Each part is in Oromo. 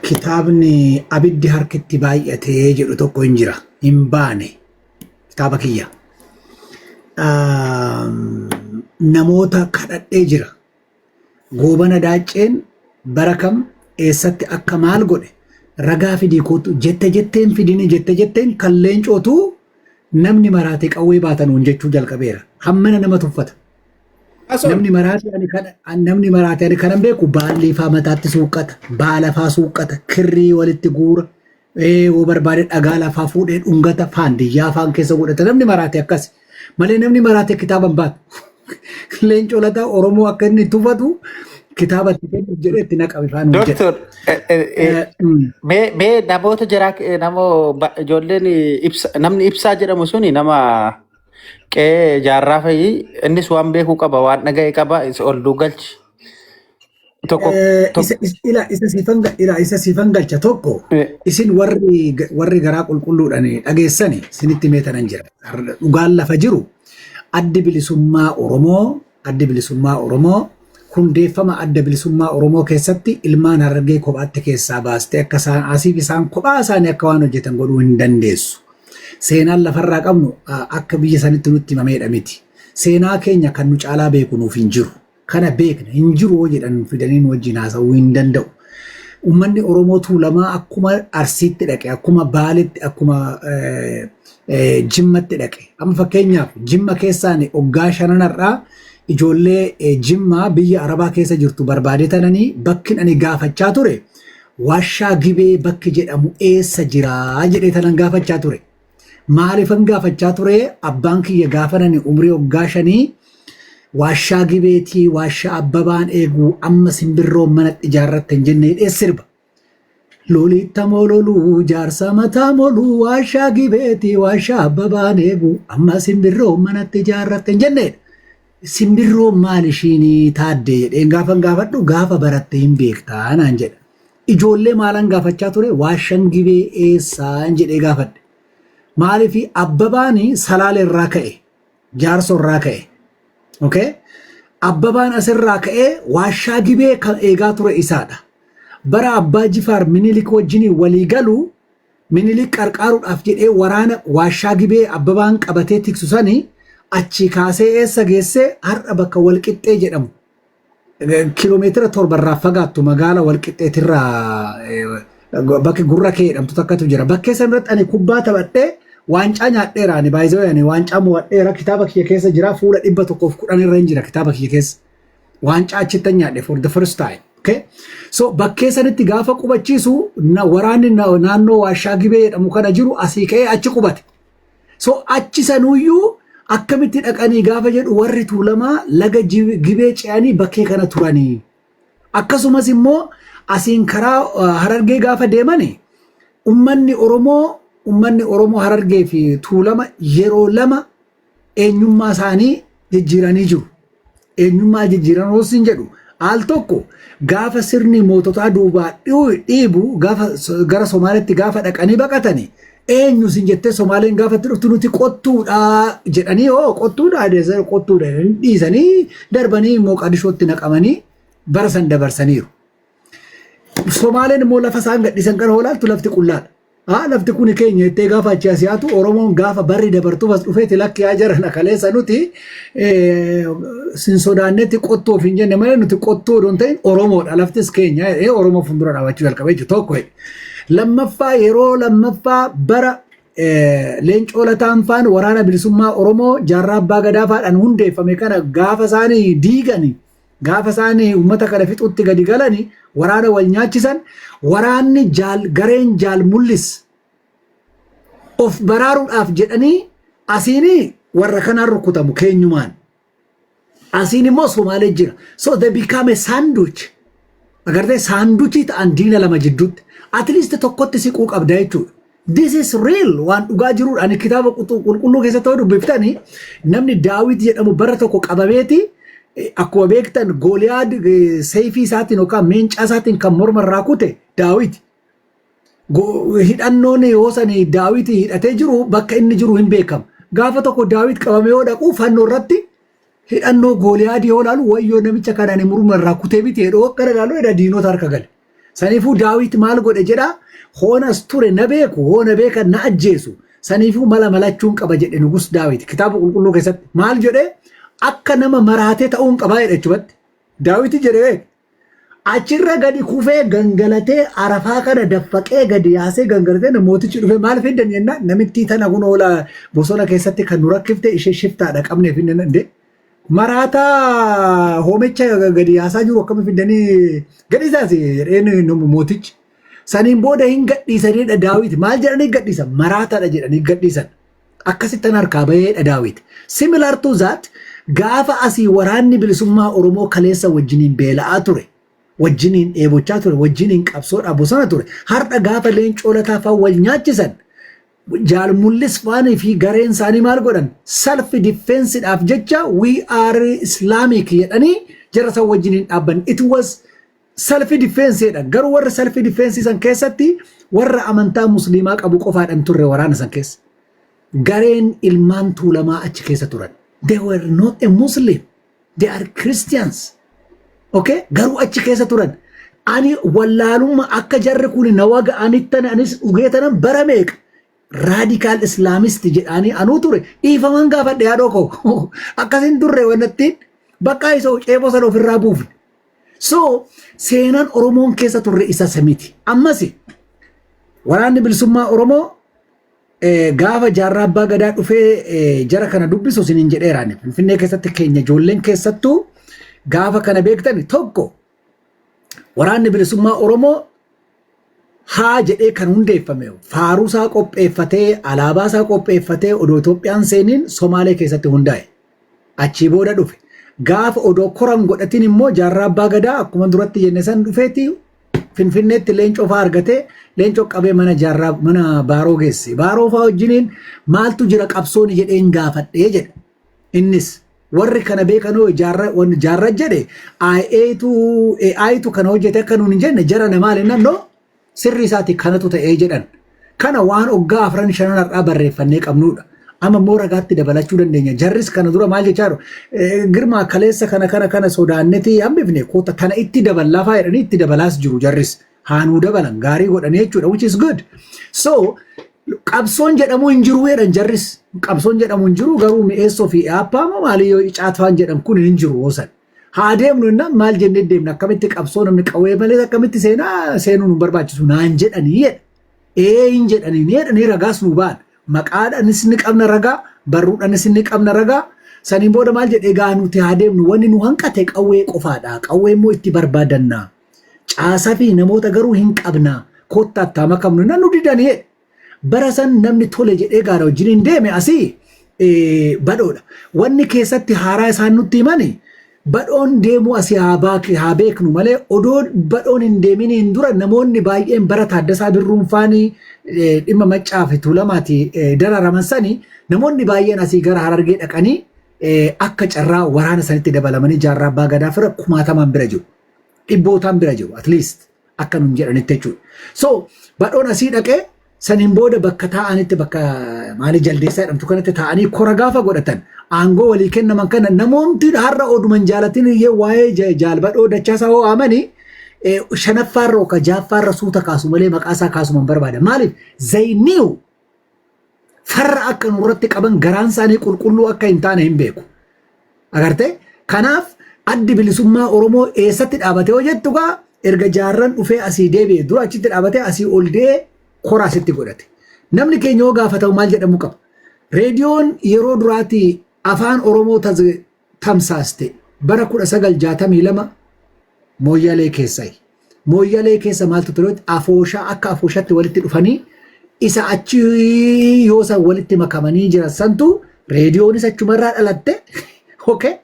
Kitaabni "Abiddi Harkitti Baay'atee" jedhu tokko hin jira. Hin baane kitaaba kiyya. Namoota kadhadhee jira. Goobana Daacceen bara kam eessatti akka maal godhe ragaa fidii kootu jette jetteen fidini jette jetteen kan leencootu namni maraate qawwee baatanuun jechuu jalqabeera. Hammana nama tuffata. Asoon. Namni maraate ani kanan beeku baalli faa mataatti suuqqata, baala faa suuqqata, kirrii walitti guura, yoo barbaade dhagaa lafaa fuudhee dhungata, faandiyyaa afaan keessa godhata. Namni maraate akkas. Malee namni maraate kitaaba hin baatu. Leencoo Lataa Oromoo akka inni tuffatu kitaaba itti kennuuf jedhee itti naqame faan jedha. Doctor, mee namoota jaraa namoo ijoolleen ibsa, namni Ibsaa jedhamu suni nama qe'ee Jaarraa fa'i, innis waan beekuu qaba, waan dhaga'e qaba, isa ol galchi. Tokko Isa ila isa siifan galcha tokko isin warri garaa qulqulluudhaan dhageessani isinitti meetanan jira. Dhugaan lafa jiru Addi Bilisummaa Oromoo hundeeffama Adda Bilisummaa Oromoo keessatti ilmaan Harargee kophaatti keessaa baastee akka isaan asiif isaan kophaa isaanii akka waan hojjetan godhuu hin dandeessu. Seenaan lafarraa qabnu akka biyya sanitti nutti himameedha miti. Seenaa keenya kan nu caalaa beeku nuuf hin jiru. Kana beekna, hin jiru hoo jedhan fidanii nu wajjin haasa'uu hin danda'u. Uummanni Oromoo Tuulamaa akkuma Arsiitti dhaqe, akkuma Baaletti, akkuma Jimmatti dhaqe. Amma fakkeenyaaf Jimma keessaan hoggaa shananarraa ijoollee Jimmaa biyya Arabaa keessa jirtu barbaadee tananii bakki ani gaafachaa ture, Waashaa Gibee bakki jedhamu eessa jiraa jedhee tanan gaafachaa ture. Maaliifan gaafachaa ture? Abbaan kiyya gaafa nani umrii waggaa 5 "Waashaa Gibeetii waashaa Abbabaan eeguu amma simbirroon manatti ijaarratte hin jenne" jedhee sirba. "Lolitta mololuu jaarsa mataa moluu, waashaa Gibeetii waashaa Abbabaan eeguu amma simbirroon manatti ijaarratte hin jenneedha. Simbirroon maal ishiin taadde jedheen gaafan gaafadhu, gaafa baratte hin beektaa naan jedha. Ijoollee maalan gaafachaa ture? Waashaan Gibee eessaan jedhee gaafadhe. Maaliif? Abbabaan Salaale irraa ka'e, Jaarsoo irraa ka'e. Okay? Abbabaan asirraa ka'ee Waashaa Gibee kan eegaa ture isaadha. Bara Abbaa Jifaar Minilik wajjin walii galu, Minilik qarqaaruudhaaf jedhee waraana Waashaa Gibee Abbabaan qabatee tiksu sani achii kaasee eessa geessee? Har'a bakka Walqixxee jedhamu, kiiloomeetira 7 irraa fagaattu, magaala Walqixxeetirraa bakki Gurra Kee jedhamtu takkatu jira. Bakkee san irratti ani kubbaa taphadhee waancaa nyaadheera. Ani baay'ee ani waancaa mo'adheera, kitaaba kiyya keessa jira, fuula 110 irra hin jira kitaaba kiyya keessa. Waancaa achitti nyaadhe for the first time. Okay? So bakkee sanitti gaafa qubachiisu waraanni naannoo Waashaa Gibee jedhamu kana jiru asii ka'ee achi qubate. So achi sanuyyuu akkamitti dhaqanii gaafa jedhu, warri Tuulamaa laga Gibee ce'anii bakkee kana turanii. Akkasumas immoo asiin karaa Harargee gaafa deemani ummanni Oromoo Harargee fi Tuulama yeroo lama eenyummaa isaanii jijjiiranii jiru. Eenyummaa jijjiiran hin jedhu, al tokko gaafa sirni moototaa duubaa dhiibu, gaafa gara Somaalitti gaafa dhaqanii baqatanii, eenyu sin jettee Somaaleen gaafa itti dhuftu, nuti qottuudha jedhanii, hoo qottuudha qottuudha dhiisanii darbanii Mooqadishootti naqamanii bara san dabarsaniiru. Somaaleen immoo lafa isaan gadhiisan kana hoolaaltu lafti qullaadha. Haa, lafti kun keenya jettee gaafa achi as yaatu, Oromoon gaafa barri dabartuuf as dhufeeti, lakki yaa jarana, kaleessa nuti sin sodaannetti qottoo of hin jenne malee nuti qottoo odoo hin ta'in Oromoodha, laftis keenya jedhee Oromoo fuuldura dhaabachuu jalqabe jechuudha tokko. Lammaffaa, yeroo lammaffaa bara Leencoo Lataan faan Waraana Bilisummaa Oromoo Jaarraa Abbaa Gadaa faadhaan hundeeffame kana gaafa isaanii diigani, gaafa isaan uummata kana fixutti gadi galani, waraana wal nyaachisan, waraanni jaal gareen Jaal Mul'is of baraaruudhaaf jedhanii asiin warra kanaan rukutamu keenyumaan. Asiin immoo Somaalee jira. So they become a sandwich. Agartee, sandwichii ta'an diina lama jidduutti. At least tokkotti siquu qabda jechuudha. This is real, waan dhugaa jirudha. Ani kitaaba qulqulluu keessatti yoo dubbiftani, namni Daawit jedhamu bara tokko qabameeti, akkuma beektan Gooliyaad seefii isaatiin yookaan meencaa isaatiin kan morma irraa kute Daawit. Hidhannoon yoo sani Daawit hidhatee jiru bakka inni jiru hin beekamu. Gaafa tokko Daawit qabamee yoo dhaqu, fannoo irratti hidhannoo Gooliyaadii yoo ilaalu, "Wayyoo, namicha kana ani morma irraa kutee miti" jedhu, akkana ilaalu, jedha, diinota harka gale. Saniifuu Daawit maal godhe jedha? Hoonas ture na beeku, hoona beekan na ajjeesu. Saniifuu mala malachuun qaba jedhe Nugus Daawit. Kitaaba qulqulluu keessatti maal jedhe? Akka nama maraatee ta'uun qabaa jedhe achumatti. Daawit jedhe beek. Achirra gadi kufee gangalatee arafaa kana daffaqee gadi yaasee gangalatee mootichi dhufee maal fiddan jennaan, namittii tana kun oola bosona keessatti kan nu rakkifte ishee shiftaadha qabneef hin. Maraataa hoomicha gadi yaasaa jiru akkami fiddanii gadhiisaas jedheen mootichi. Saniin booda hin gadhiisanidha Daawit. Maal jedhanii gadhiisan? Maraataadha jedhanii gadhiisan. Akkasittan harkaa baheedha Daawit. Similar to that, gaafa asii waraanni bilisummaa Oromoo kaleessa wajjiniin beela'aa ture, wajjiniin dheebochaa ture, wajjiniin qabsoodhaa bosona ture. Har'a gaafa Leencoo Lataa fa'aa wal nyaachisan, Jaalmullis faanii fi gareen isaanii maal godhan? Self defense dhaaf jecha "We are Islamic" jedhanii jara san wajjiniin dhaabban. It was self defense jedhan. Garuu warra self defense san keessatti warra amantaa musliimaa qabu qofaadhaan turre waraana san keessa. Gareen ilmaan Tuulamaa achi keessa turan. They were not a Muslim. They are Christians. Okay? Garuu achi keessa turan. Ani wallaalummaa akka jarri kun na waga'anittan anis dhugeetanan bara meeqa radical Islamist jedhanii anuu ture, dhiifaman gaafadhe yaadoo koo akkasin turre wanattiin bakka isa ceeboo sana ofirraa buufne. So seenaan Oromoon keessa turre isa samiti. Ammas waraanni bilisummaa Oromoo gaafa Jaarraa Abbaa Gadaa dhufee jara kana dubbisu isiniin jedheeraan, Finfinnee keessatti keenya ijoolleen keessattuu gaafa kana beektan, tokko waraanni bilisummaa Oromoo haa jedhee kan hundeeffame faaruusaa qopheeffatee, alaabaasaa qopheeffatee odoo Itoophiyaan seeniin Somaalee keessatti hundaa'e. Achii booda dhufe. Gaafa odoo koran godhatin immoo Jaarraa Abbaa Gadaa akkuma duratti jenne san dhufeeti Finfinneetti Leencoo fa'aa argatee, Leencoo qabee mana Jaarraa, mana Baaroo geesse. Baaroo fa'aa wajjiniin maaltu jira qabsoon jedheen gaafadhee jedha. Innis warri kana beekanoo jaarra jedhe AItu kana hojjete akka nuun hin jenne jara namaa nannoo sirri isaati kanatu ta'ee jedhan. Kana waan oggaa afran shanan har'aa barreeffannee qabnudha. Amma immoo ragaatti dabalachuu dandeenya. Jarris kana dura maal jechaa jiru? Girmaa kaleessa kana kana kana sodaannetii hambifne koota tana itti daballaa fa'aa jedhanii itti dabalaas jiru jarris. Haanuu dabalan gaarii godhanii jechuudha, which is good. So qabsoon jedhamu hin jiru jedhan jarris. Qabsoon jedhamu hin jiru, garuu Mi'eessoo fi Aappaa moo maaliyyoo Icaatfaan jedhan kun hin jiru hoosan. Haa deemnu innaan maal jennee deemna? Akkamitti qabsoo namni qawwee malee akkamitti seenaa seenuun nu barbaachisu naan jedhanii jedha. Ee, hin jedhanii ni jedhanii ragaas nu ba'an. Maqaadhaanis ni qabna ragaa, barruudhaanis ni qabna ragaa. Saniin booda maal jedhee? Gaa nuti haa deemnu, wanni nu hanqate qawwee qofaadha. Qawwee immoo itti barbaadanna. Caasaa fi namoota garuu hin qabna. Kottaa itti haa makamnu nan nu didanii. Bara san namni tole jedhee gaara wajjin hin deeme asii Badhoodha. Wanni keessatti haaraa isaan nutti himani, Badhoon deemuu asii haa beeknu malee, odoo Badhoon hin deeminiin dura namoonni baay'een bara Taaddasaa Birruun faanii dhimma Maccaa fi Tuulamaati dararaman sani, namoonni baay'een asii gara Harargee dhaqanii akka carraa waraana sanitti dabalamanii Jaarraa Abbaa Gadaa fira kumaatamaan bira jiru. Dhibbootaan bira jiru at least akka nun jedhanitti jechuudha. So Badhoon asii dhaqee saniin booda bakka taa'anitti, bakka maali Jaldeessaa jedhamtu kanatti taa'anii kora gaafa godhatan, aangoo walii kennaman kana namoonni har'a oduman jaalatin iyyee waa'ee Jaalbadhoo Dachaasaa hoo amanii shanaffaarra yookaan ja'affaarra suuta kaasu malee maqaa isaa kaasuman barbaada. Maaliif? They knew farra akka nurratti qaban, garaan isaanii qulqulluu akka hin taane hin beeku. Agartee? Kanaaf addi bilisummaa Oromoo eessatti dhaabatee hojjettu gaa erga Jaarran dhufee asii deebi'e dura achitti dhaabatee asii ol dee kora asitti godhate. Namni keenya yoo gaafatamu maal jedhamu qaba? Reediyoon yeroo duraatti afaan Oromoo tamsaaste bara 1962 Mooyyalee keessai. Mooyyalee keessa maaltu ture? Afooshaa akka afooshaatti walitti dhufanii isa achi yoo san walitti makamanii jiran santu reediyoonis achumarraa dhalatte. Okay.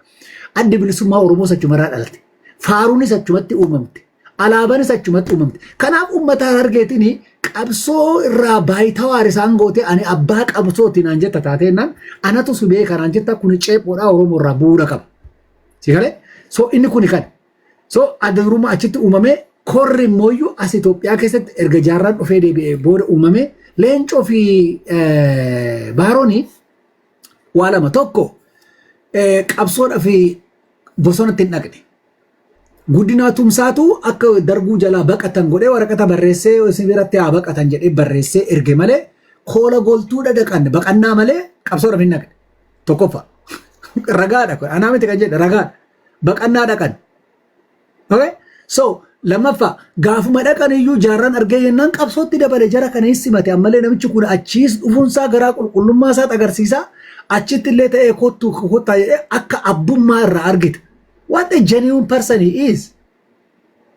Addi bilisummaa Oromoos achumarraa dhalatte. Faaruunis achumatti uumamte. Alaabaanis achumatti uumamte. Kanaaf uummata Harargeetiin qabsoo irraa baayitawaar isaan goote, ani abbaa qabsooti naan jetta taateennaan, anatu si beeka naan jetta, kun ceephoodhaa Oromoo irraa bu'uura qaba. Si galee? So inni kuni kan. So adda durummaa achitti uumame. Korri immooyyuu as Itoophiyaa keessatti erga Jaarraan dhufee deebi'ee booda uumame. Leencoo fi Baaroonii waa lama, tokko qabsoodhaa fi bosonatti hin dhaqne. Guddinaa Tumsaatu akka Darguu jalaa baqatan godhee waraqata barreessee isin biratti haa baqatan jedhee barreessee erge malee koola goltuudha dhaqan baqannaa malee qabsoodhaaf hin dhaqne. Tokkoffaa. Ragaadha kun. Anaa miti kan jedhe, ragaadha. Baqannaa dhaqan. Okay? So lammaffaa, gaafuma dhaqan iyyuu Jaarraan argee jennaan qabsootti dabale. Jara kana hin simate. Ammallee namichi kun achiis dhufuunsaa garaa qulqullummaa isaa agarsiisa. Achitti illee ta'ee kottu kottaa jedhee akka abbummaa irraa argita. What a genuine person he is.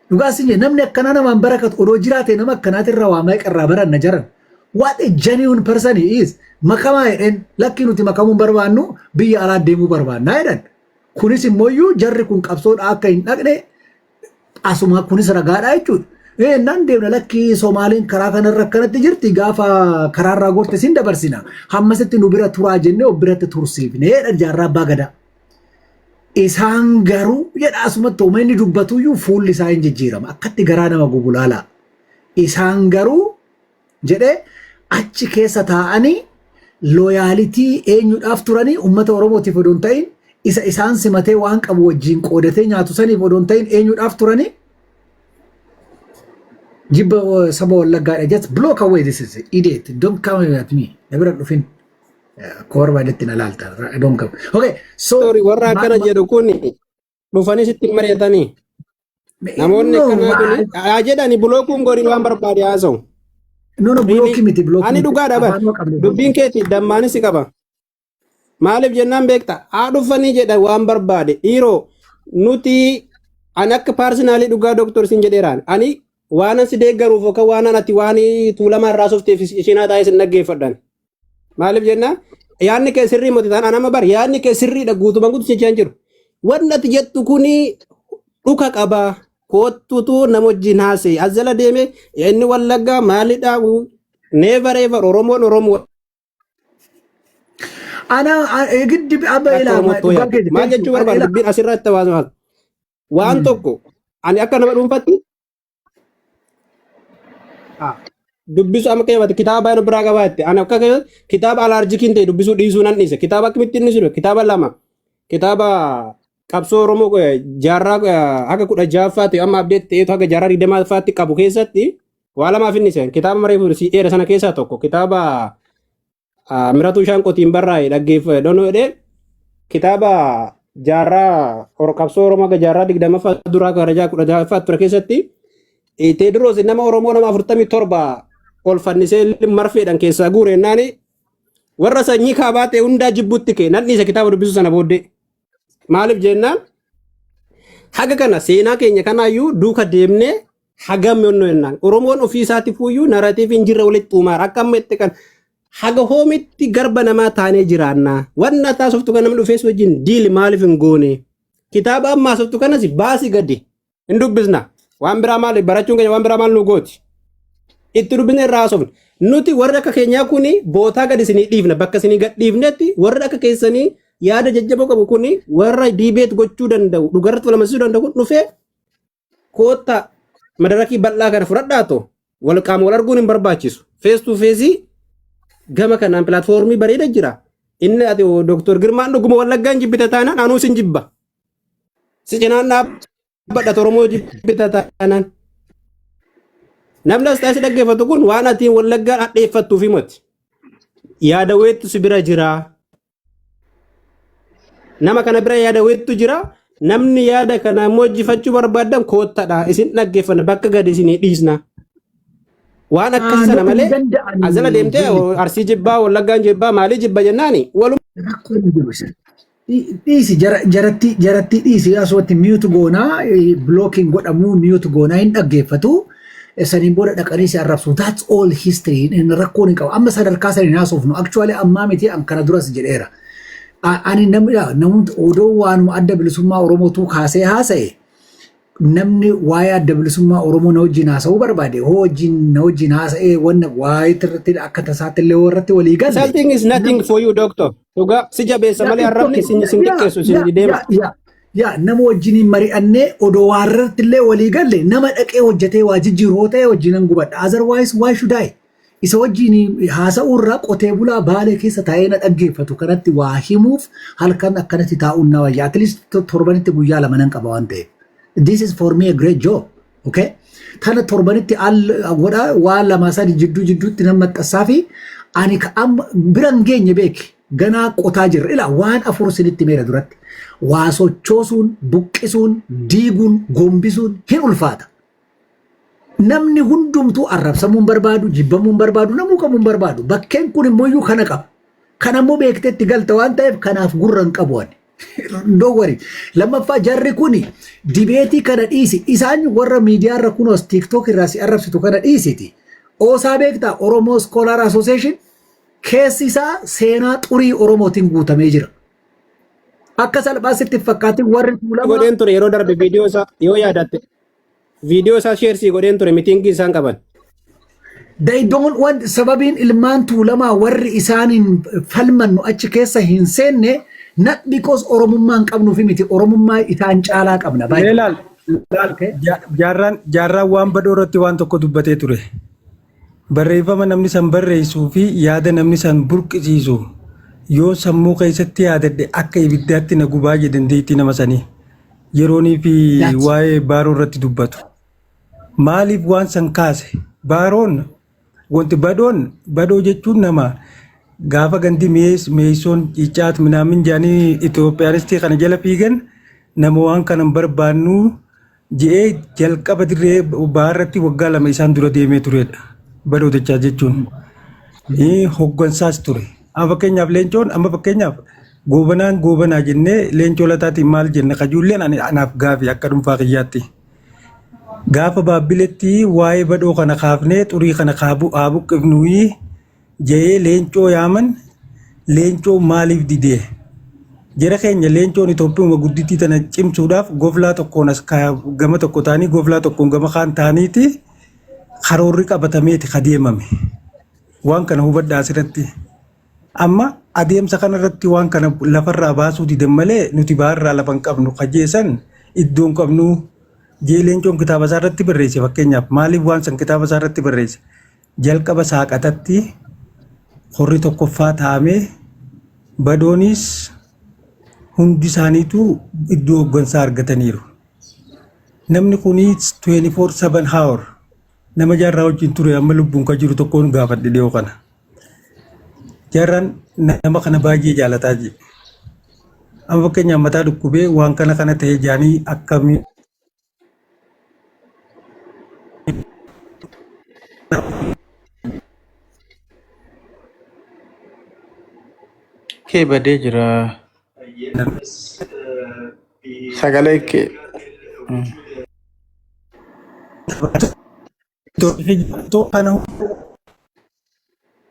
Dhugaa sin jedhe, namni akkanaa namaan barakatu odoo jiraate nama akkanaatirraa waa meeqa irraa baranna jaran. What a genuine person he is. Makamaa jedheen, lakkii, nuti makamuu hin barbaannu, biyya alaa deemuu barbaannaa jedhan. Kunis immoo jarri kun qabsoodha akka hin dhaqne asuma kunis ragaadha jechuudha. Nan deemna, lakkii, Somaaliin karaa kanarra akkanatti jirti, gaafa karaarraa gorte sin dabarsina. Hammasitti nu bira turaa jennee of biratti tursiifne Jaarraa Abbaa Gadaa. Isaan garuu jedha, asumatti homaa inni dubbatuyyuu fuulli isaa hin jijjiirama. Akkatti garaa nama gubu laala. Isaan garuu jedhee achi keessa taa'anii loyalty eenyudhaaf turanii? Uummata Oromootiif odoo hin ta'in, isa isaan simatee waan qabu wajjin qoodatee nyaatu saniif odoo hin ta'in, eenyudhaaf turanii? Jibba saba Wallaggaadha. Just block away, this is idiot. Don't come at me. Na bira dhufin. Akka barbaadetti na laalta. I don't come. Okay, so Sorry, warra akkana jedhu kun dhufanii sitti mari'atanii. Namoonni No, akkanaa kun haa jedhani, blockuun godhin, waan barbaade haasa'u. No, blockii miti, blockii Ani miti. dhugaadha bar. Afaanuma qabne. Dubbiin keeti dammaanis si qaba. Maaliif jennaan beekta? Haa dhufanii jedhan waan barbaade. Dhiiroo, nuti ani akka personally dhugaa doctor sin jedheeraan. Ani waan si deeggaruuf yookaan waan ati waan Tuulamaa irraa softeef isheen haa taa'ee sin dhaggeeffadhan. Maaliif jennaan, yaadni kee sirrii miti ta'an anama bar, yaadni kee sirriidha guutumaan guutuu jechaa hin jiru. Wanni ati jettu kuni dhuka qaba. Kottutu nama wajjin haasa'e. As jala deeme inni Wallaggaa maalidha? Never ever. Oromoon Oromoo Ana giddi abba akka ilaa Oromootti dhugaa yaadda. keeti. Maal jechuu barbaada dubbiin asirratti hawaasa waan tokko ani akka nama dhuunfatti dubbisu amma keewwate kitaaba baay'ee biraa qabaatte. Ani akka kitaaba allergiciin ta'e dubbisuu dhiisuu nan dhiise. Kitaaba akkamitti inni jiru, kitaaba lama, kitaaba qabsoo Oromoo jaarraa haga 16ffaatti amma update ta'eetu haga jaarraa 20ffaatti qabu keessatti waa lamaaf inni seen kitaaba maree si dheera sana keessaa tokko kitaaba Miratuu Shaanqootiin barraa'e dhaggeeffa dhonoo jedhee, kitaaba jaarraa qabsoo Oromoo haga jaarraa 20ffaa duraa gara 16ffaa ture keessatti Teediroos nama Oromoo nama 47 ol fannisee marfeedhaan keessaa guure jennaani warra sanyii kaabaa ta'e hundaa jibbutti kee nan dhiise kitaaba dubbisuu sana booddee. Maaliif jennaan, haga kana seenaa keenya kanaayyuu duuka deemnee hagam yonnoo jennaan Oromoon ofii isaatiif iyyuu narrative hin jirre walitti uumaara. Akka amma itti kan haga hoomitti garba namaa taanee jiraannaa? Wanna taasiftu kan namni dhufees wajjin deal maaliif hin goone? Kitaaba ammaa haasoftu kanas baasii gadi hin dubbisna. Waan biraa maal barachuun keenya, waan biraa maal nu gooti? Itti dubbisne irraa haasofna. Nuti warri akka keenyaa kuni bootaa gadi isinii dhiifna. Bakka isinii gad dhiifnetti warri akka keessanii yaada jajjaboo qabu kuni, warra debate gochuu danda'u, dhugarratti wal amansiisuu danda'u kun dhufee koottaa madarakii bal'aa kana fudhadhaatu wal qaama wal arguun hin barbaachisu. Face to face gama kanaan platformii bareeda jira. Inni ati Dooktor Girmaan dhuguma Wallaggaan jibbita taanaan anuu sin jibba. Si cinaan dhaabbadha Oromoo jibbita taanaan. Namni as taa'ee si dhaggeeffatu kun waan ati Wallaggaan hadheeffattuuf himati. Yaada weettu si bira jira. Nama kana bira yaada weettu jira. Namni yaada kana immoo hojjifachuu barbaadan koottadha. Isin dhaggeeffanna, bakka gadi isinii dhiisna. Waan akkasii sana Aanota hin malee danda'anii asala deemtee jenni. Arsii jibbaa, Wallaggaan jibbaa, maalii jibba jennaani waluma Rakkoon hin jiru isa. Dhiisi, jaratti dhiisi, asumatti mute goonaa, blocking godhamuu, mute goonaa, hin dhaggeeffatu. Saniin booda dhaqanii si arrabsu. That's all history. Inni rakkoon hin qabu. Amma sadarkaa saniin haasofnu. Actually ammaa miti, an kana duras jedheera. Ani namni namoota odoo waanuma Adda Bilisummaa Oromootuu kaasee haasa'e, namni waa'ee Adda Bilisummaa Oromoo na wajjin haasa'uu barbaade hoo wajjin na wajjin haasa'ee wanna waa'ee irratti akka tasaatti illee irratti walii galle. Something is nothing for you, doctor. Dhugaa si jabeessa malee arrabni sin xiqqeessu sin deema. Yaa, nama wajjin mari'annee odoo waa irratti illee walii galle, nama dhaqee hojjetee waa jijjiiru yoo ta'e wajjinan gubadha. Otherwise, why should I? Isa wajjin haasa'uu irraa qotee bulaa Baalee keessa taa'ee na dhaggeeffatu kanatti waa himuuf halkan akkanatti taa'uun na wayya. At least torbanitti guyyaa 2 nan qaba waan ta'eef. This is for me a great job. Okay? Tana torbanitti al godha waan lama sadi jidduu jidduutti nan maxxansaa fi ani ka amma bira hin geenye beeki. Ganaa qotaa jirra. Ilaa waan afur isinitti meera duratti. Waa sochoosuun, buqqisuun, diiguun, gombisuun hin ulfaata. Namni hundumtuu arrabsamuu hin barbaadu, jibbamuu hin barbaadu, namuu kamuu hin barbaadu. Bakkeen kun immoo iyyuu kana qaba. Kana immoo beektee itti galta waan ta'eef kanaaf gurra hin qabu ani. Don't worry. Lammaffaa jarri kun debate kana dhiisi. Isaan warra miidiyaarra kunoos TikTok irraa si arrabsitu kana dhiisiti. OSA beektaa Oromoo Scholar Association keessi isaa seenaa xurii Oromootiin guutamee jira. Akka salphaa sitti hin fakkaatin warri tuulamaa Godheen ture yeroo darbe viidiyoo isaa yoo yaadatte viidiyoo isaa share sii godheen ture meeting isaan qaban. They don't want sababiin ilmaan tuulamaa warri isaaniin falmannu achi keessa hin seenne not because Oromummaa hin qabnuufi miti, Oromummaa isaan caalaa qabna. Mee Baay'ee. Laal laal Okay. Jaarraan waan badhoo irratti waan tokko dubbatee ture. Barreeffama namni san barreessuu fi yaada namni san burqisiisu yoo sammuu keessatti yaadadhe akka ibiddaatti na gubaa jedhe dandeettii nama sanii. Yeroonii fi waa'ee baaroo irratti dubbatu. Maaliif waan san kaase? Baaroon wanti badhoon badhoo jechuun nama gaafa gandi meessoon ciicaat minaamin jaanii Itoophiyaanistii kana jala fiigan nama waan kana hin barbaannu je'ee jalqaba dirree baarratti waggaa 2 isaan dura deemee turedha. Badhoo dachaa jechuun. Hoggansaas ture. Amma fakkeenyaaf leencoon amma fakkeenyaaf goobanaan goobanaa jennee leencoo lataatiin maal jenna kajuulleen ani anaaf gaafi akka dhuunfaa kiyyaatti. Gaafa baabbiletti waa'ee badhoo kana kaafnee xurii kana haa buqqifnuyi je'ee leencoo yaaman leencoo maaliif didee? Jara keenya leencoon Itoophiyuma guddittii tana cimsuudhaaf goflaa tokkoon as gama tokko ta'anii goflaa tokkoon gama kaan ta'aniiti karoorri qabatameeti ka deemame. Waan kana hubadhaa asirratti. Amma adeemsa kanarratti waan kana lafarraa baasuu didan malee nuti baharraa lafa hin qabnu kajeessan iddoo hin qabnu jee leencoon kitaaba isaa irratti barreesse. Fakkeenyaaf maaliif waan san kitaaba isaa irratti barreesse? Jalqaba saaqatatti horri tokkoffaa taa'amee badoonis hundi isaaniitu iddoo hooggansaa argataniiru. Namni kunis 24/7 hour nama jaarraa wajjin ture amma lubbuun kan jiru tokkoon gaafadhe dhiyoo kana. Jaarraan nama kana baay'ee jaalataa jee. Amma fakkeenyaaf mataa dhukkubee waan kana kana ta'ee jaanii akkamii Kee badee jira. Sagalee kee. Kana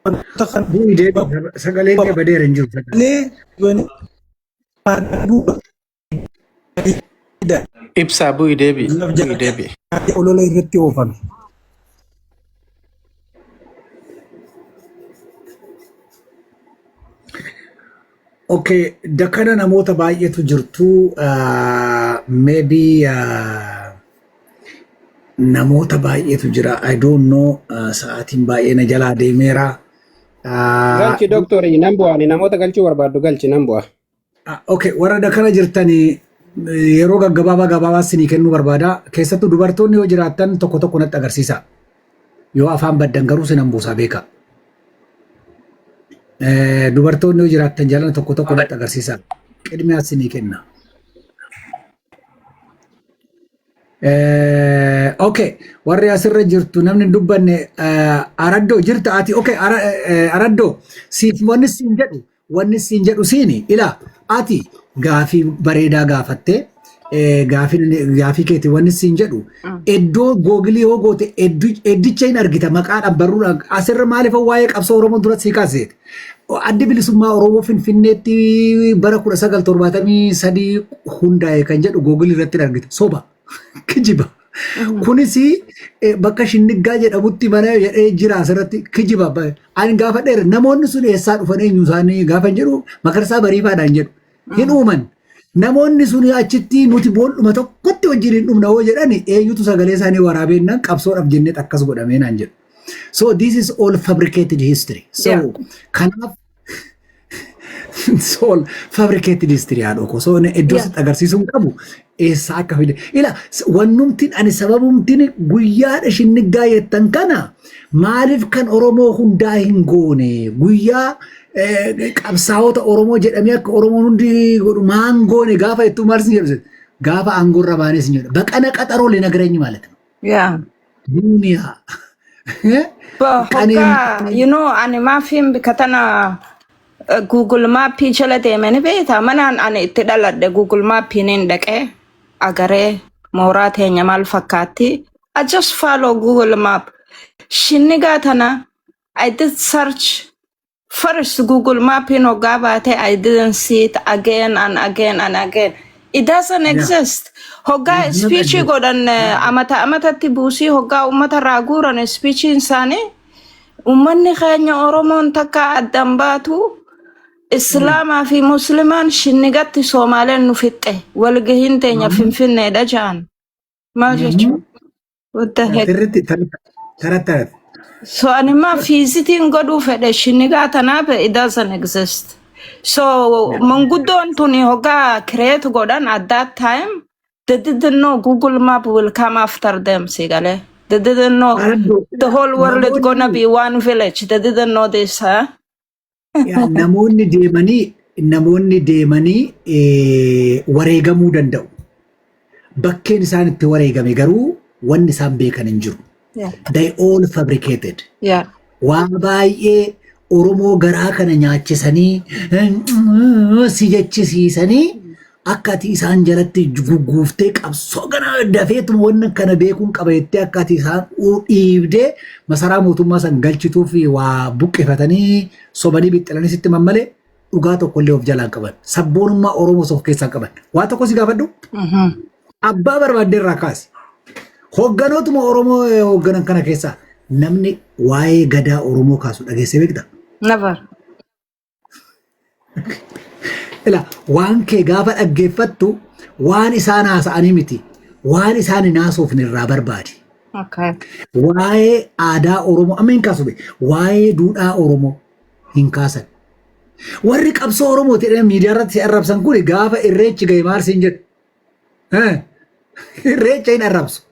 wanta kana Bu'ii deebi sagaleen kee badeera hin jiru. malee Ibsaa bu'ii deebi. Bu'ii deebi. Olola irratti oofame. Okay, dakana namoota baay'eetu jirtu. Maybe namoota baay'eetu jira. I don't know. Sa'aatiin baay'ee na jalaa deemeera. Galchi doktorii nan bu'a. Ani namoota galchuu barbaaddu galchi nan bu'a. Okay, warra dakana jirtanii yeroo gaggabaabaa gabaabaa isinii kennuu barbaada. Keessattuu dubartoonni yoo jiraattan tokko tokko natti agarsiisa. Yoo afaan baddan garuu sinan buusaa beeka. Dubartoonni yoo jiraattan jalana tokko tokko natti agarsiisa. Qidmiyaa isinii kenna. Okay, warri asirra jirtu namni hin dubbanne Araddoo jirta ati. Okay, Araddoo siif wanni siin jedhu siini ilaa ati gaafii bareedaa gaafattee gaafii keeti wanni siin jedhu iddoo Google yoo goote eddicha hin argita maqaadhaan barruudhaan asirra maaliif waa'ee qabsoo Oromoo duratti sii kaaseeti. Addi bilisummaa Oromoo Finfinneetti bara 1973 hundaa'e kan jedhu Google irratti hin argita. Soba. Kijiba. Kunis bakka Shinniggaa jedhamutti mana jedhee jira asirratti kijiba. Ani gaafa dheera namoonni sun eessaa dhufan eenyu isaanii gaafa jedhu Magarsaa Bariifaadhaan jedhu. Hin uuman. Namoonni sun achitti nuti boolluma tokkotti wajjin hin dhumna hoo jedhani eenyutu sagalee isaanii waraabeennan qabsoodhaaf jennee akkas godhamee naan jedhu. So this is all fabricated history. So kanaaf Sool fabricated history haadhoo koo. So iddoo sitti agarsiisuu hin qabu. Eessaa akka fide. Ila wannumtiin ani sababumtiin guyyaadha shinniggaa jettan kana maaliif kan Oromoo hundaa hin goone, guyyaa qabsaa'ota Oromoo jedhamee akka Oromoon hundi godhu maan goone gaafa jettuu maal sin jedhu, gaafa aangoorra baanee sin jedhu በቀነ ቀጠሮ ሊነግረኝ ማለት ነው። ዱንያ ቀኔን Hoggaa, ani maafiin bika tana Google Mapii jala deemanii beektaa? Manaan ani itti dhaladhe Google Mapiin hin dhaqee agaree mooraa teenya maal fakkaatti. I just follow Google Map. Shinnigaa tana I did search first Google Mapiin hoggaa baate, I didn't see it again and again and again. It doesn't exist. Hoggaa It does not speech exist. Godhan amata amatatti buusii hoggaa uummata irraa guuran speechiin isaanii, uummanni keenya Oromoon takka addan baatu, Islaamaa fi Muslimaan shinnigatti Soomaaleen nu fixxe, walgahiin teenya Finfinneedha ja'an. Maal jechuudha? What the heck? Sirriitti tarat tarat. So ani ma visitiin godhuu fedhe shinnigaa tanaaf, it doesn't exist. So manguddoon tuni hoggaa create godhan at that time, they didn't know Google Map will come after them, si galee. They didn't know the whole world is gonna be one village. They didn't know this, huh? Yaa, namoonni deemanii wareegamuu danda'u. Bakkeen isaan itti wareegame garuu wanni isaan beekan hin jiru. They all fabricated. Waa baay'ee Oromoo garaa kana nyaachisanii si jechisiisanii akka ati isaan jalatti gugguuftee qabsoo kana dafeetuma wanna kana beekuun qaba jettee akka ati isaan dhiibdee masaraa mootummaa san galchituuf waa buqqifatanii sobanii bixxilanii sitti mammalee dhugaa tokkollee of jalaan qaban. Sabboonummaa Oromoos of keessaa qaban. Waa tokko si gaafadhu. Abbaa barbaadde irraa kaasi. Hogganootuma Oromoo hoogganan kana keessaa namni waa'ee gadaa Oromoo kaasu dhageessee beektaa? Never. Ila waan kee gaafa dhaggeeffattu waan isaan haasa'anii miti. Waan isaan hin haasofne irraa barbaadi. Waa'ee aadaa Oromoo amma hin kaasu, waa'ee duudhaa Oromoo hin kaasan. Warri qabsoo Oromoo jedhanii miidiyaa irratti si arrabsan kun gaafa irreechi gahe maal siin jedhu? Irreecha hin arrabsu.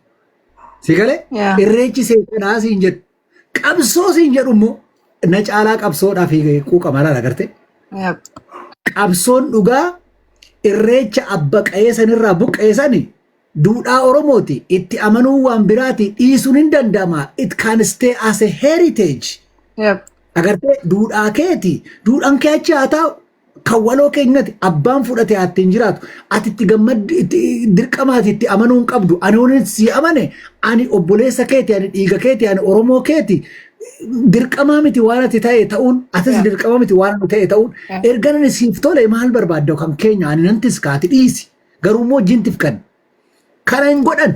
Si galee? Yeah. Irreechi seexanaa siin jedhu. Qabsoo siin jedhu immoo na caalaa qabsoodhaaf quuqama laala agartee? Yep. Qabsoon dhugaa irreecha abba qa'ee sanirraa buqqa'e sani duudhaa Oromooti. Itti amanuu waan biraati, dhiisuun hin danda'ama. It can stay as a heritage. Agartee, duudhaa keeti. Duudhaan kee achi haa taa'u. Kan waloo keenyati abbaan fudhate haa ittiin jiraatu. Ati itti gammaddu itti dirqamaati itti amanuu hin qabdu. Ani wani si amane, ani obboleessa keeti, ani dhiiga keeti, ani Oromoo keeti. Dirqamaa miti waan ati ta'e ta'uun, atis dirqama miti waan ani ta'e ta'uun. Erga ani siif tole maal barbaadda kan keenya ani nan tiskaati dhiisi. Garuu immoo wajjin tifkan. Kana hin godhan.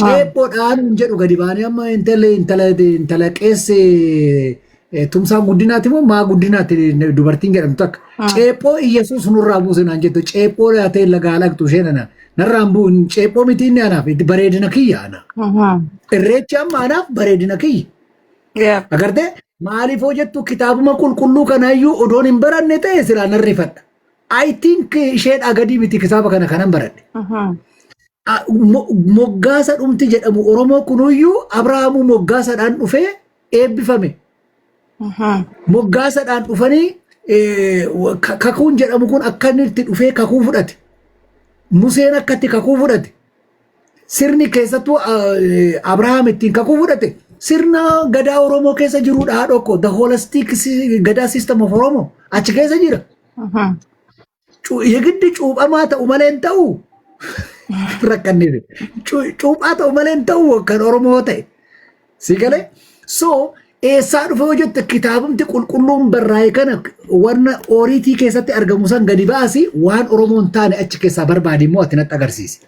Ceephoodhaan hin jedhu gadi baanii amma intala qeesse Tumsaa Guddinaati moo maa Guddinaati dubartiin jedhamtu takka. Ceephoo Iyyasuus nurraa buuse naan jettu, ceephoo ta'e lagaa laqxu isheen ana. Narraan bu'u ceephoo miti, inni anaaf itti bareedina kiyya ana. Irreechi amma anaaf bareedina kiyya. Agartee, maaliif hoo jettu, kitaabuma qulqulluu kanaayyuu odoon hin baranne ta'e silaa nan rifadha. I think isheedhaa gadii miti kitaaba kana kanan baradhe. Moggaasa dhumti jedhamu Oromoo kunuyyuu Abrahaamuu moggaasadhaan dhufee eebbifame. Moggaasadhaan dhufanii kakuun jedhamu kun akka inni itti dhufee kakuu fudhate. Museen akka itti kakuu fudhate. Sirni keessattuu Abrahaam ittiin kakuu fudhate sirna gadaa Oromoo keessa jirudha haadhoo koo. The holistic gadaa system of Oromoo achi keessa jira. Yegiddi cuuphamaa ta'u malee hin ta'u. Rakkanneef. Cuuphaa ta'u malee hin ta'u kan Oromoo ta'e. Si galee? So eessaa dhufe yoo jette, kitaabumti qulqulluun barraa'e kana wanna ooriitii keessatti argamu san gadi baasi, waan Oromoo hin taane achi keessaa barbaadi immoo ati natti agarsiisi.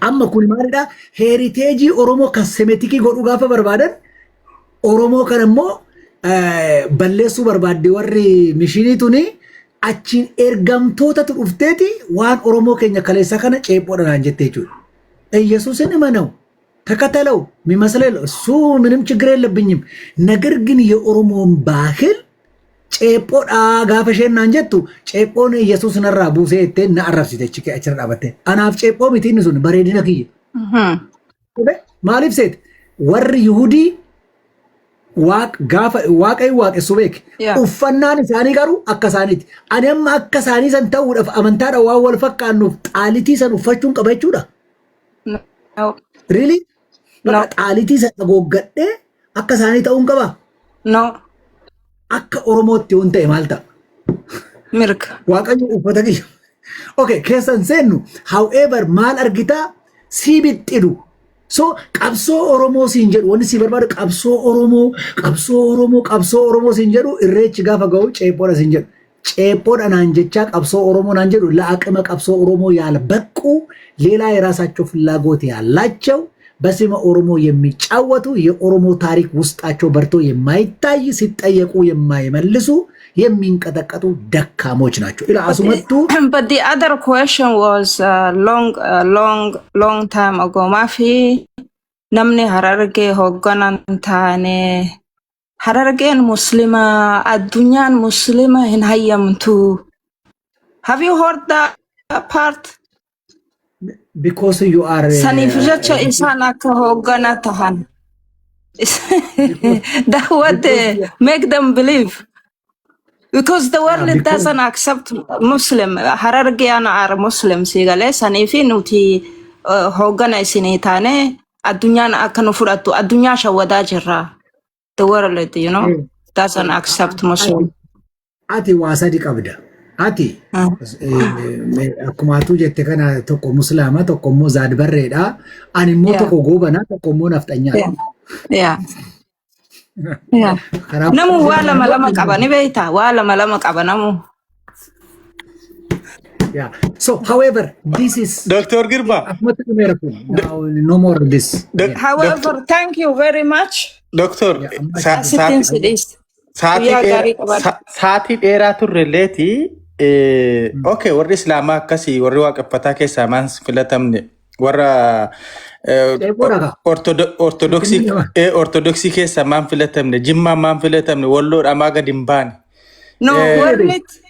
Amma kun maalidha? Heritage Oromoo kan Semitic godhuu gaafa barbaadan, Oromoo kana immoo balleessuu barbaadde warri mishinii tuni, achiin ergamtootatu dhufteeti waan Oromoo keenya kaleessaa kana ceephoodhaan jette jechuudha. ኢየሱስን እመነው ተከተለው የሚመስለው እሱ ምንም ችግር የለብኝም። ነገር ግን የኦሮሞን ባህል Ceephoodhaa gaafa isheen naan jettu, ceephoon Yesuus narraa buusee jettee na arrabsite achi achirra dhaabatte. Anaaf ceephoo miti, inni sun bareedina kiyya. Maaliif seete? Warri Yuhudii gaafa Waaqayyo waaqessu beeke. Uffannaan isaanii garuu akka isaaniiti. Ani amma akka isaanii san ta'uudhaaf amantaadhaan waan wal fakkaannuuf xaalitii san uffachuun qaba jechuudha. No. Really? No. Bakka xaalitii san hagooggadhee akka isaanii ta'uun qaba. No. Akka Oromootti yoon ta'e maal ta'a? Mirga. Waaqayyo uffata kiyya. Okay, keessan seennu. However, maal argitaa? Sii bixxilu. So qabsoo Oromoo siin jedhu, wanni sii barbaadu qabsoo Oromoo, qabsoo Oromoo, qabsoo Oromoo siin jedhu. Irreechi gaafa ga'u ceephoodha siin jedhu. Ceephoodha naan jechaa qabsoo Oromoo naan jedhu. ለአቅመ qabsoo ኦሮሞ ያልበቁ፣ ሌላ የራሳቸው ፍላጎት ያላቸው፣ በስመ ኦሮሞ የሚጫወቱ፣ የኦሮሞ ታሪክ ውስጣቸው በርቶ የማይታይ፣ ሲጠየቁ የማይመልሱ፣ የሚንቀጠቀጡ ደካሞች ናቸው። ኢላ asumattuu But the other question was long, long, long time ago. Maafi namni Harargee hoogganan taane? Harargeen Muslima, addunyaan Muslima hin hayyamtu. Have you heard that part? Because you are Saniif jecha isaan akka hooggana tahan. That what they make them believe. Because the world doesn't accept Muslim. Harargeen are Muslim sigalee saniifi nuti hooggana isinii taane addunyaan akka nu fudhattu addunyaa shawwadaa jirra. The world doesn't accept Muslim. Ati waa sadi qabda. Ati akkuma atuu jette kana tokko Musliima, tokko immoo Zaadbarreedha. Ani immoo tokko Goobanaa, tokko immoo Nafxanyaadha. Yeah. Namu waa lama lama qaba, ni beektaa? Waa lama lama qaba namu. Yeah. So, however, this is Dr. Girma. Akkumatti dhumeera kun. Now, no more this. However, thank you very much. Doctor, Yeah, amma Asittiin si dhiiste. Sa'aatii Guyyaa dheeraa gaarii qabaadhu. sa'aatii dheeraa turrelleeti. Okay, warri Islaamaa akkasii, warri waaqeffataa keessaa maan filatamne, warra Ceephoodha kaa. Ortodoksii Ortodoksii keessaa maan filatamne, Jimmaa maan filatamne, Walloodhaa maa gadi hin baane? No,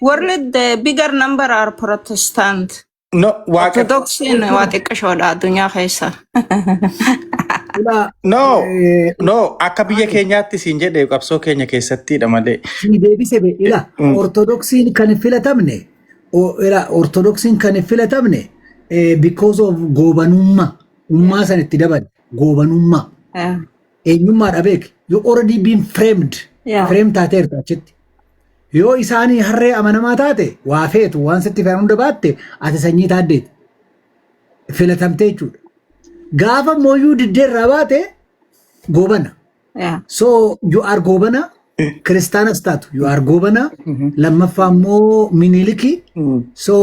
world, the bigger number are Protestant. No, waaqef Ortodoksiin waa xiqqashoodha addunyaa keessa. Ilaa No, no, akka biyya keenyaatti siin jedhe, qabsoo keenya keessattidha malee. Si deebise be ila Ortodoksiin kan hin filatamne ila Ortodoksiin kan hin filatamne because of goobanummaa ummaa san itti dabale goobanummaa eenyummaadha beek. You already been framed. Frame taateerta achitti. Yoo isaanii harree amanamaa taate, waa feetu waan sitti fe'an hunda baatte, ati sanyii taaddeeti filatamtee jechuudha. Gaafa mooyyuu diddeerraa baate goobana. So you are Goobana, kiristaanas taatu you are Goobana, lammaffaa immoo Miniliki. So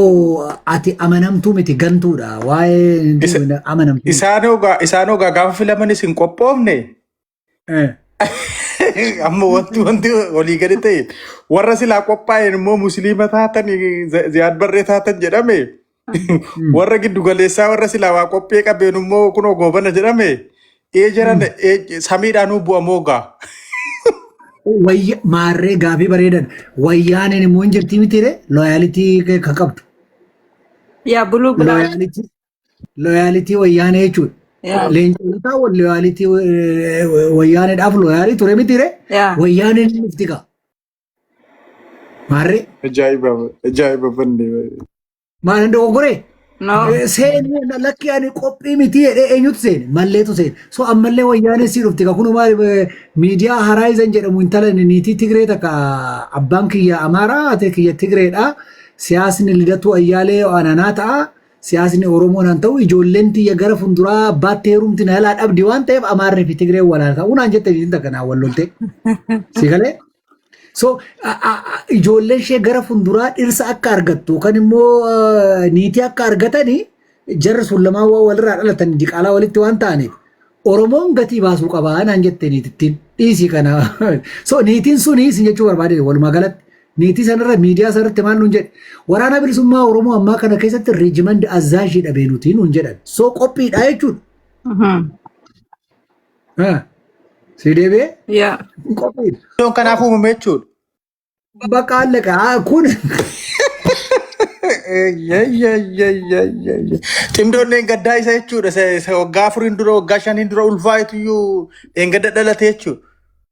ati amanamtuu miti, gantuudha. Waa'ee amanamtuu miti. Isaan ogaa gaafa filamanis hin qophoofne. Amma wanti walii gadi ta'e, warra silaa qophaa'een immoo Musliima taatan, Ziyaad Barree taatan jedhame, warra giddu galeessaa, warra silaa waa qophee qabeen immoo kunoo Goobana jedhame. Ee jiran samiidhaanuu bu'amoo gaa. Wayya maarree gaafii bareedan. Wayyaaneen immoo hin jirti mitiire loyalty kan qabdu. Yeah, blue blood. Loyalty wayyaanee jechuudha. Leencolotaa loyalty wayyaaneedhaaf loyal ture mitiire. Wayyaaneen ni dhufti kaa. Maarree Ajaa'iba, ajaa'iba banne. Maal hin dogoggoree? No. Seene lakki, ani qophii miti jedhee eenyutu seene? Malleetu seene. So ammallee wayyaanee sii dhufti kaa. Kunuma miidiyaa Horizon jedhamu intala niitii Tigree takka, abbaan kiyya Amaaraa, ati kiyya Tigreedha. Siyaasni Lidatu Ayyaalee ananaa ta'a. Siyaasni Oromoo naan ta'u, ijoolleen tiyya gara fuulduraa abbaatti heerumti na jalaa dhabdi waan ta'eef Amaarrii fi Tigreen walaa ta'uu naan jette niitiin takka naan wal lolte. Si galee? So ijoolleen ishee gara fuulduraa dhirsa akka argattu yookaan immoo niitii akka argatanii, jarri sun lamaan waan walirraa dhalatan diqaalaa walitti waan ta'aniif Oromoon gatii baasuu qabaa naan jette niitittiin dhiisii kana. So niitiin suni isin jechuu barbaade, walumaa galatti niitii sanarra miidiyaa sanarratti maal nuun jedhe? Waraana Bilisummaa Oromoo ammaa kana keessatti reejimandi azzaazhii dhabee nuti nuun jedhan. So qophiidha jechuudha. Si deebi'ee qophiidha. Iddoon kanaaf uumame jechuudha. Bakka allaqa kun. Cimdoon dheengaddaa isa jechuudha. Isa waggaa afuriin dura waggaa shaniin dura ulfaa'etu iyyuu dheengadda dhalate jechuudha.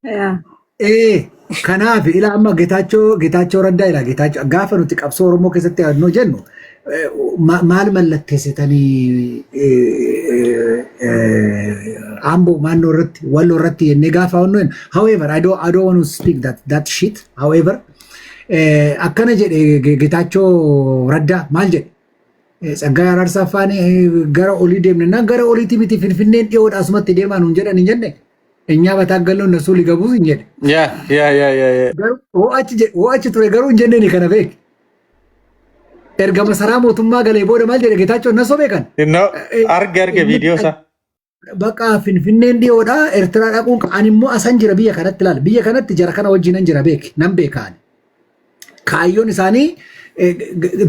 Yaa. Ee, kanaaf ila amma Getaachoo Raddaa ila Getaachoo gaafa nuti qabsoo Oromoo keessatti yaadnoo jennu maal mallatteessitanii Amboo maannoo irratti Walloo irratti jennee gaafa wannu jennu. However, I don't want to speak that shit. However, akkana jedhe Getaachoo Raddaa maal jedhe? Tsaggaayee Araarsaa faani gara olii deemne naan gara oliitti miti, Finfinneen dhiyoodha, asumatti deemaa nuun jedhan hin jenne. እኛ በታገልነው እነሱ ሊገቡ hin jedhe. Yaa yaa yaa yaa yaa. Garuu hoo achi ture garuu hin jenneen kana beek. Erga masaraa mootummaa galee booda maal jedhe Geetaachoo na sobee kan. No, arge viidiyoo isaa. Bakka Finfinneen dhiyoodha, Eertiraa dhaquun ani immoo asan jira, biyya kanatti ilaala. Biyya kanatti jara kana wajjinan jira, beek nan beeka ani. Kaayyoon isaanii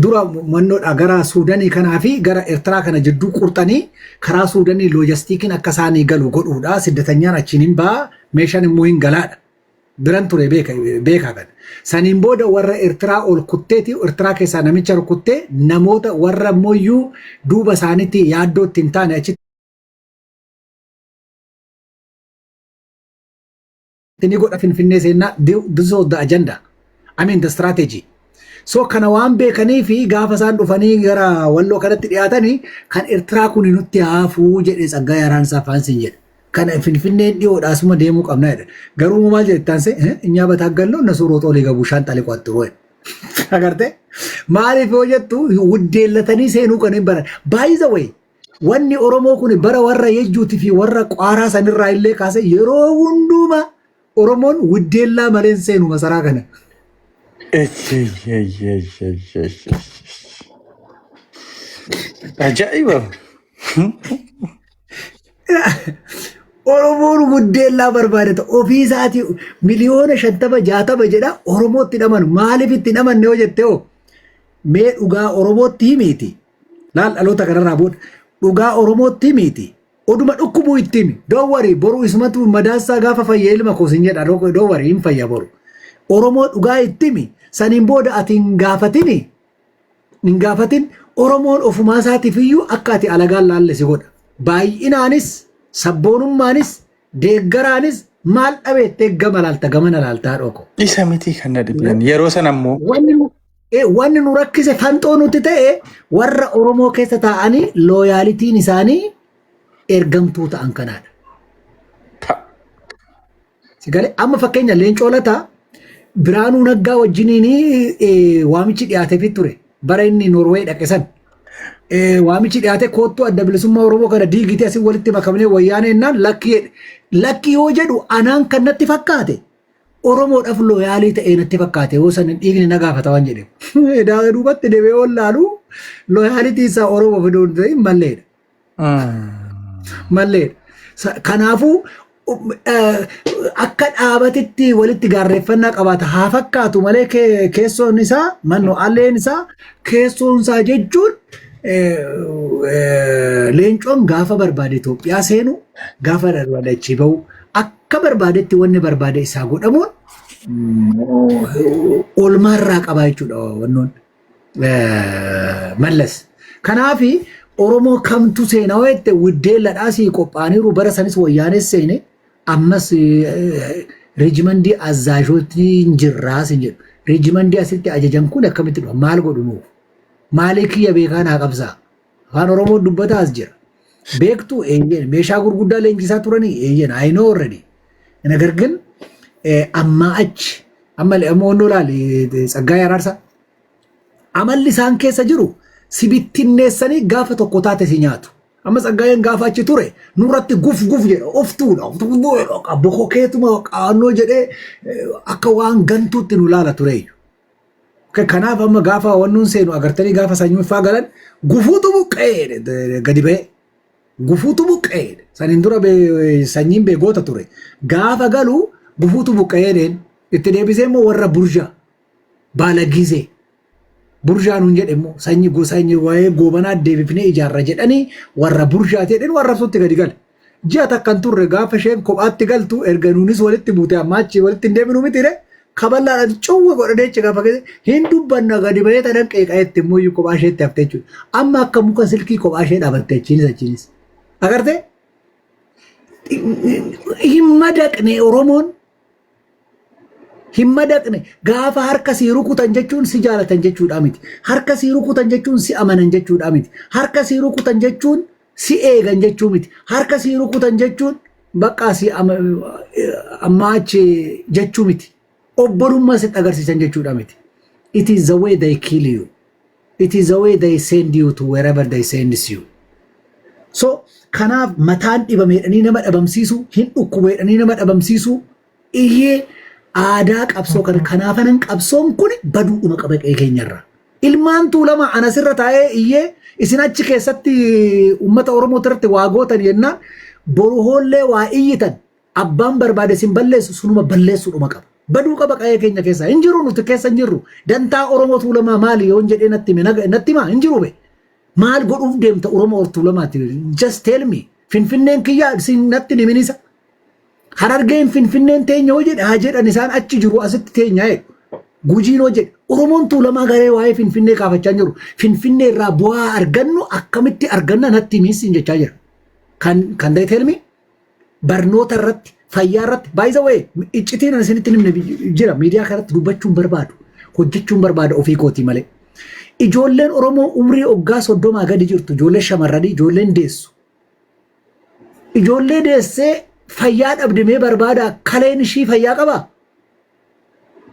dura mannoodha gara Suudanii kanaa fi gara Eertiraa kana jidduu qurxanii karaa Suudanii loojastiikiin akka isaanii galu godhuudha. Siddatanyaan achiin hin ba'a, meeshaan immoo hin galaadha. Biran ture beeka beekaa kana. Saniin booda warra Eertiraa ol kutteeti, Eertiraa keessaa namicha rukuttee namoota warra mooyyuu duuba isaaniitti yaaddoo itti hin taane achitti ni godha Finfinnee seennaa. This was the agenda. I mean, the strategy. So kana waan beekanii fi gaafa isaan dhufanii gara Walloo kanatti dhiyaatanii kan Eertiraa kun nutti haafuu jedhe Tsaggaayee Araarsaa Faansiin jedhe. Kana Finfinneen dhiyoodha, asuma deemuu qabna jedhe. Garuu maal jedhe taansee እኛ በታገልነው እነሱ ሮጦ ሊገቡ ሻንጣ ሊቋጥሩ jedhe. Agartee, maaliif yoo jettu wuddeellatanii seenuu kan hin baran. By the way, wanni Oromoo kun bara warra Yejjuutii fi warra Qaaraa sanirraa illee kaasee yeroo hundumaa Oromoon wuddeellaa malee hin seenu masaraa kana. Ajaa'iba! Oromoon wuddeellaa barbaadata. Ofii isaatii miliyoona 50 60 jedha, Oromootti hidhaman. Maaliif itti hidhamanne yoo jette hoo, mee dhugaa Oromootti himiiti. Laal, dhaloota kanarraa booda dhugaa Oromootti himiiti. Oduma dhukkubuu itti himi. Don't worry, boru isumatu madaassaa gaafa fayya ilma koo sin jedha. Don't worry, hin fayya boru. Oromoo dhugaa itti himi. Saniin booda ati hin gaafatini. Hin gaafatin, Oromoon ofumaa isaatiif iyyuu akka ati alagaan laalle si godha. Baay'inaanis, sabboonummaanis, deeggaraanis maal dhabeettee gama laalta, gamana laaltaa dhoko. Isa miti kan na dhibeen. Yeroo sana immoo Wanni nu rakkise, fanxoo nuti ta'e, warra Oromoo keessa taa'anii loyalityn isaanii ergamtuu ta'an kanaadha. Sigalee amma fakkeenya Leencoo Lataa Biraanuu Naggaa wajjiniin waamichi dhiyaateefii ture bara inni Noorweey dhaqe san. Waamichi dhiyaate, koottuu Adda Bilisummaa Oromoo kana diigitee asii walitti makamnee wayyaanee jennaan lakkii jedhe. Lakkii yoo jedhu anaan kan natti fakkaate Oromoodhaaf loyal ta'ee natti fakkaate, yoo san dhiigni na gaafata waan jedheef. Edaa duubatti deebi'ee ol laalu loyalty isaa Oromoo fiduu hin ta'in malleedha. Malleedha. Kanaafuu akka dhaabatitti walitti gaarreeffannaa qabaata haa fakkaatu malee keessoon isaa manno alleen isaa keessoon isaa jechuun Leencoon gaafa barbaade Itoophiyaa seenu, gaafa barbaade achii bahu, akka barbaadetti wanni barbaade isaa godhamuun oolmaarraa qabaa jechuudha wannoon Mallas. Kanaafi Oromoo kamtu seenaa yoo jette widdeelladhaa sii qophaa'aniiru. Bara sanis wayyaanes seene, ammas reejimandii azzaajotiin jirraa sin jedhu. Reejimandii asitti ajajan kun akkamitti dhufa? Maal godhu nuuf? Maalii kiyya beekaa naa qabsaa? Afaan Oromoo dubbataa as jira. Beektuu? Eeyyeen. Meeshaa gurguddaa leenjisaa turanii? Eeyyeen. I know already. ነገር ግን ammaa achi amma amma onnoo laali Tsaggaayee Araarsaa. Amalli isaan keessa jiru si bittinneessanii gaafa tokko taate si nyaatu. Amma Tsaggaayeen gaafa achi ture nurratti guf guf jedha, of tuula, bokokeetuma qaannoo jedhee akka waan gantuutti nu laala tureeyyu. Kanaaf amma gaafa wannuun seenu agartanii gaafa sanyii faa galan gufuutu buqqa'ee gadi ba'e. Gufuutu buqqa'ee saniin dura sanyiin beegoota ture. Gaafa galu gufuutu buqqa'ee itti deebisee immoo warra burjaa baalagiizee burjaa nuun jedhe immoo sanyii sanyii waa'ee Goobanaa deebifnee ijaarra jedhanii warra burjaati jedhanii warra arsuutti gadi gale. Ji'a takkan turre gaafa isheen kophaatti galtu erga nuunis walitti buute amma achi walitti hin deebinu miti. Kaballaadhaan cuwwa godhanii achi gaafa keessa hin dubbanna gadi bahee tanan qeeqa'etti immoo iyyuu kophaa isheetti haftee jechuudha. Amma akka muka silkii kophaa ishee dhaabatte achiinis achiinis. Agartee? Hin madaqne Oromoon hin madaqne. Gaafa harka sii rukutan jechuun si jaalatan jechuudha miti. Harka sii rukutan jechuun si amanan jechuudha miti. Harka sii rukutan jechuun si eegan jechuu miti. Harka sii rukutan jechuun bakka si ammaa achi jechuu miti. Obbolummaa sitti agarsiisan jechuudha miti. It is the way they kill you. It is the way they send you to wherever they send you. So kanaaf mataan dhibameedhanii nama dhabamsiisu, hin dhukkubeedhanii nama dhabamsiisu, iyyee aadaa qabsoo kana kanaafanan qabsoon kun baduudhuma qaba qe'ee keenyarra. Ilmaan Tuulama anasirra taa'ee iyyee isin achi keessatti uummata Oromoo irratti waa gootan jennaan, boru hoollee waa iyyitan, abbaan barbaade isin balleessu sunuma balleessuudhuma qaba. Baduu qaba qe'ee keenya keessa. Hin jiru, nuti keessa hin jirru. Dantaa Oromoo Tuulamaa maali yoon jedhee natti hime, natti himaa hin jiru be. Maal godhuuf deemta Oromoo Tuulamaati? Just tell me. Finfinneen kiyyaa isin natti himinisa. Harargeen Finfinneen teenya hoo jedhe haa jedhan, isaan achi jiru, asitti teenya jedhu. Gujiin hoo jedhe, Oromoon Tuulamaa garee waa'ee Finfinnee kaafachaa jiru. Finfinnee irraa bu'aa argannu akkamitti arganna natti himis jechaa jira. Kan they tell me? Barnoota irratti, fayyaa irratti, by the way, iccitiin ani isinitti himne jira, miidiyaa kanatti dubbachuun barbaadu, hojjechuun barbaada ofii kootii malee. Ijoolleen Oromoo umrii waggaa 30 gadi jirtu, ijoollee shamarranii, ijoolleen deessu. Ijoollee deessee fayyaa dhabdimee barbaada, kaleen ishii fayyaa qabaa?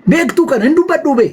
Beektuu kana hin dubbadhuu bee.